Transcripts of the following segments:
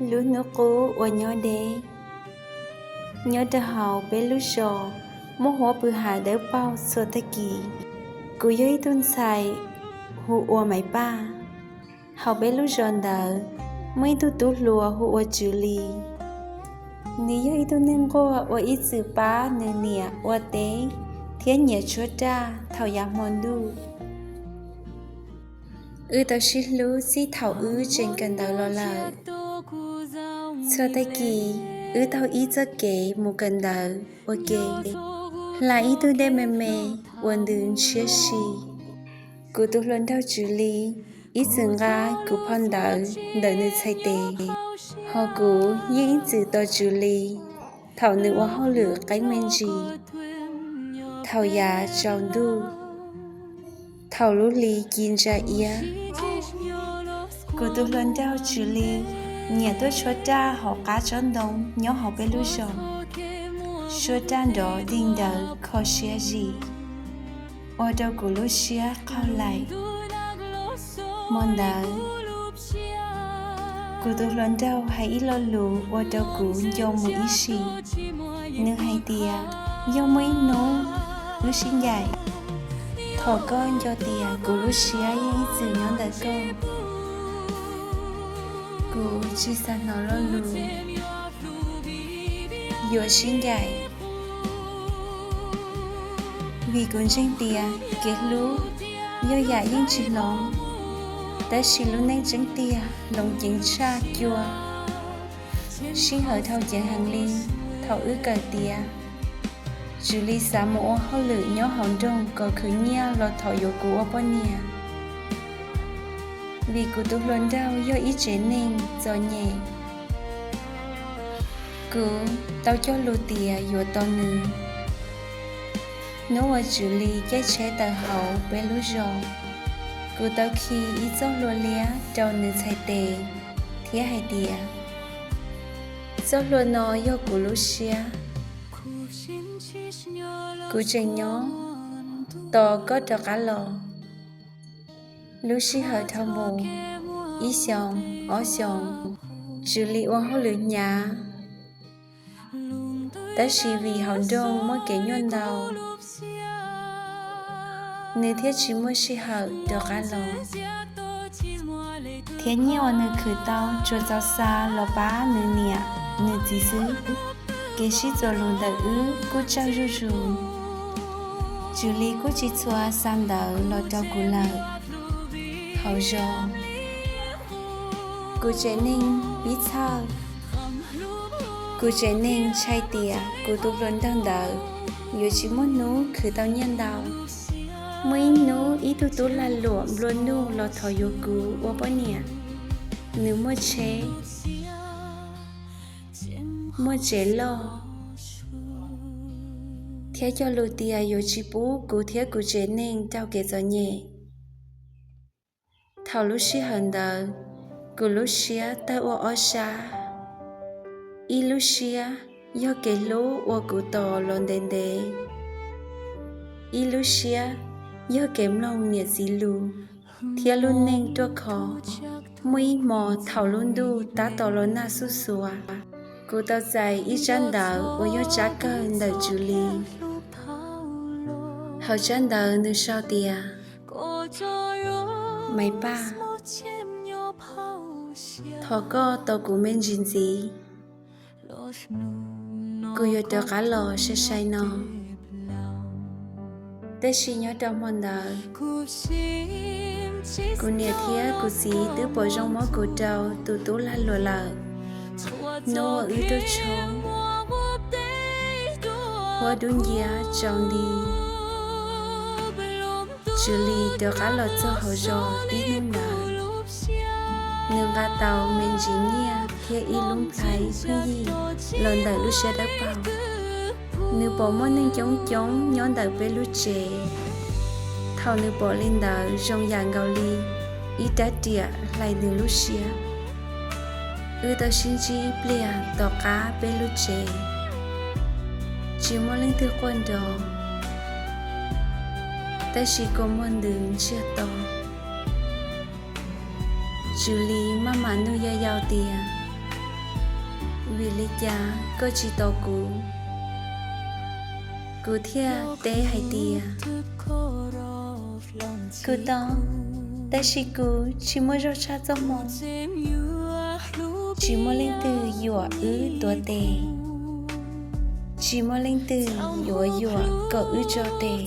Lub hnub qub uas nyob deb. Nyob rau hauv peb lub zos muaj huab pw hav dawb paug txhua tag kis. Kuv yog ib tug ntxhais hu ua Maiv Paj. Hauv peb lub zos ntawd muaj ib tug tub hluas hu ua Tswv Lis. Nws yog ib tug neeg nquag uas ib txwm pab nws niam ua teb thiab nyiam tshuab raj thaum yav hmo ntuj. Wb tau sib hlub txij thaum wb tseem kawm ntawv los lawm. Txhua tag kis wb taug ib txoj kev mus kawm ntawv ua ke, hla ib tug dej me me uas ntws ntshiab si. Kuv tus hluas nraug Tswv Lis ib txwm nqa kuv phau ntawv ntawm nws txhais tes, hos kuv yeej ib txwm tos Tswv Lis thaum nws ua hauj lwm qeeb me ntsis. Thaum yav tsaus ntuj, thaum lub hli ci ntsa iab, kuv tus hluas nraug Tswv Lis nyiam tuaj tshuab raj hauv qab tsob ntoo nyob hauv peb lub zos. Tshuab raj nrov dig nrawv kho siab zim, ua rau kuv lub siab qaug laim. Hmo ntawd, kuv tus hluas nraug hais ib lo lus ua rau kuv nco mus ib sim. Nws hais tias, yog muaj ib hnub wb sib ncaim, thov koj nco tias kuv lub siab yeej ib txwm nyob ntawm koj. Kuv tsis xav hnov lo lus yuav sib ncaim, vim kuv ntseeg tias kev hlub yog yam yeej tsis hloov, tab sis lub neej tseeb tiag hloov ceev tshaj cua. Sij hawm dhau ceev heev li. Thaum wb kawm tiav, Tswv Lis xav mus ua hauj lwm nyob hauv nroog kom khwv nyiaj los thov yuav kuv ua poj niam, vim kuv tus hluas nraug yog ib tsev neeg txom nyem. Kuv tau cog lus tias yuav tos nws. Hnub uas Tswv Lis caij tsheb tawm hauv peb lub zos, kuv tau khi ib txoj hlua liab rau nws txhais tes thiab hais tias, txoj hlua no yog kuv lub siab. Kuv tseem nyob tos koj rov qab los. Lub sij hawm dhau mus, ib xyoos, ob xyoos, Tswv Lis ua hauj lwm hnyav, tab sis vim hauv nroog muaj kev nyuaj ntau, nws thiaj tsis muaj sij hawm rov qab los. Thiab nyiaj uas nws khwv tau tsuas txaus xa los pab nws niam nws txiv xwb. Kev sib txuas lus ntawm wb kuj tsawg zuj zus. Tswv Lis kuj tsis txhua xa ntawv los rau kuv lawm. Hauv zos, kuv tsev neeg pib txhawj. Kuv tsev neeg ntshai tias kuv tus hluas nraug ntawd yuav tsis muaj hnub khwv tau nyiaj ntau. Muaj ib hnub ib tug tub lag luam nplua nuj los thov yuav kuv ua poj niam. Nws muaj tsheb, muaj tsev loj, thiab cog lus tias yuav tsis pub kuv thiab kuv tsev neeg raug kev txom nyem. Thaum lub sij hawm ntawd, kuv lub siab tawg ua ob sab. Ib lub siab yog kev hlub uas kuv tos los ntev ntev. Ib lub siab yog kev mloog niam txiv lus thiab lub neej ruaj khov. Muaj ib hmo thaum lub ntuj tab tom los nag xuj xuav, kuv tau txais ib tsab ntawv uas yog tsab kawg ntawm Tswv Lis. Hauv tsab ntawv nws sau tias, Maiv Paj, thov koj tos kuv me ntsis ntxiv, kuv yuav rov qab los sai sai no. Tab sis nyob rau hmo ntawd, kuv niam thiab kuv txiv twb pom zoo muab kuv rau tus tub lag luam lawm. Hnub uas wb tuaj tshoob, huab dub nciab tsaus nti, Tswv Lis rov qab los txog hauv zos ib hnub ntawd. Nws nqa tau me ntsis nyiaj thiab ib lub nplhaib pheej yig los ntawm lub siab dawb paug. Nws pom muaj neeg coob coob nyob ntawm peb lub tsev. Thaum nws pom li ntawd zoo yam nkaus li ib rab riam hlais nws lub siab. Wb tau sib ntsib ib pliag tom qab peb lub tsev, tsis muaj leej twg quaj nrov, tab sis kua muag ntws ntsiag to. Tswv Lis maj mam nug yau yau tias, Vim li cas koj tsis tos kuv? Kuv thiaj teb hais tias, kuv tos, tab sis kuv tsis muaj zog tshaj txoj hmoo. Tsis muaj leej twg yuam wb tuav tes, tsis muaj leej twg yuav yuam kom wb tso tes.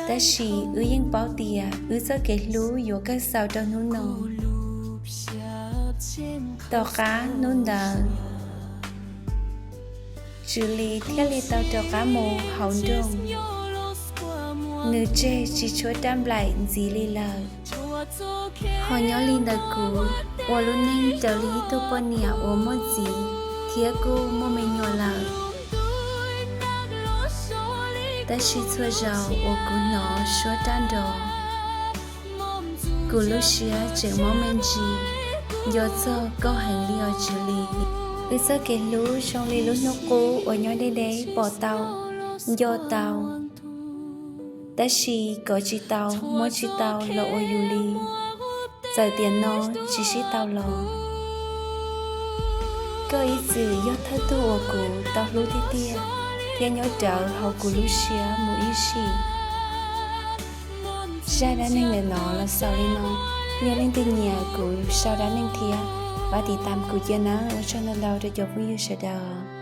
Tab sis wb yeej paub tias wb txoj kev hlub yuav kawg xaus rau hnub no. Tom qab hnub ntawd, Tswv Lis thiaj li tau rov qab mus hauv nroog. Nws tseg tsis tshuav rab nplaim ntxiv li lawm. Ho nyob li ntawm kuv, ua lub neej raws li ib tug poj niam uas muaj txiv thiab kuj muaj me nyuam lawm. Tab sis txhua zaus uas kuv hnov suab rab nrov, kuv lub siab tseem mob me ntsis, nco txog koj heev li os Tswv Lis. Wb txoj kev hlub zoo li lub hnub qub uas nyob deb deb pom tau, nco tau, tab sis kov tsis tau, muab tsis tau los ua yus li. Txawm tiam no tsis sib tau los, koj ib txwm yog thawj tug uas kuv tau hlub tiag tiag thiab nyob rawv hauv kuv lub siab mus ib sim. Zaj dab neeg ntawm no los xaus li no. Yog leej twg nyiam kuv sau dab neeg thiab, pab tiv tam kuv cia nawb. Ua tsaug ntau ntau rau cov phooj ywg sawv daws.